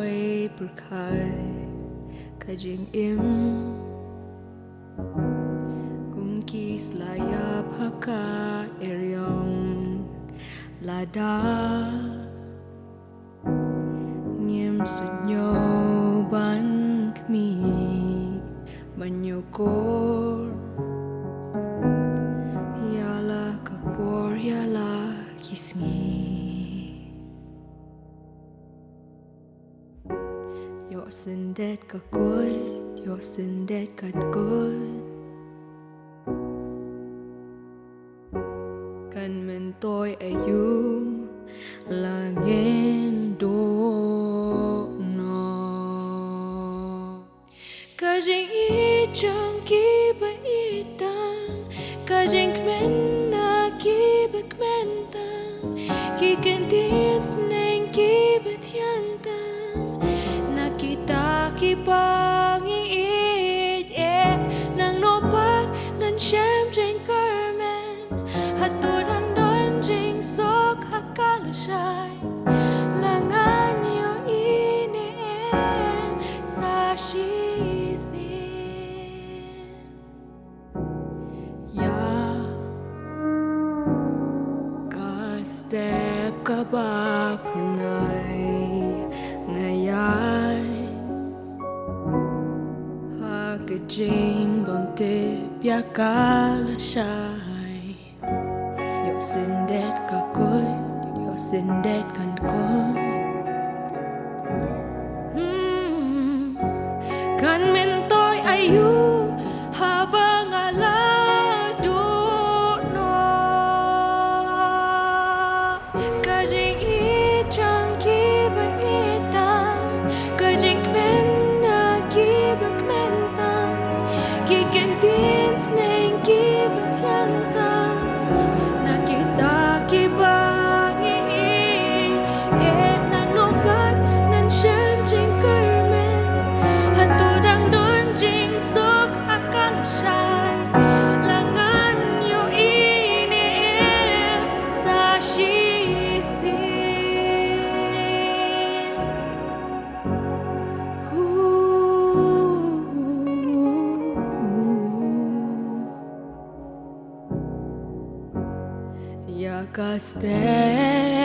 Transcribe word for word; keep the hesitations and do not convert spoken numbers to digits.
Pyrkhat ka jingim, kum ki sla ïap ha ka eriong, lada ngim sngew ban khmih ban ïakor ïa la ka por, ïa la ki sngi. Ïoh sngewdei ka kut, ïoh sngewdei ka kut. Kan myntoi aïu la ngin duh noh? Ka jingïeit jong ki ba ïeit tam, ka jingkmen na ki ba kmen tam, ki ktien sneng ki ba thiang tam, na kita kiba ngi ïeit, eh, nangno pat ngan shem jingkyrmen. Hato dang don jingsuk ha ka lashai, la ngan ïohi ne em sa shisien? Ïa ka step kaba pynai nga ïaid ha ka jingbymtip ïa ka lashai. Ïoh sngewdei ka kut, ïoh sngewdei ka kut. Hmm, kan myntoi aïu haba nga la duh noh? Ka jingïeit jong ki ba ïeit tam, ka jingkmen na ki ba kmen tam, ki ktien sneng ki ba thiang tam, na kita kiba ngi ïeit, eh, nangno pat ngan shem jingkyrmen? Hato dang don jingsuk ha ka lashai, la ngan ïohi ne em sa shisien? Hu, hu, hu, hu. Ïa ka step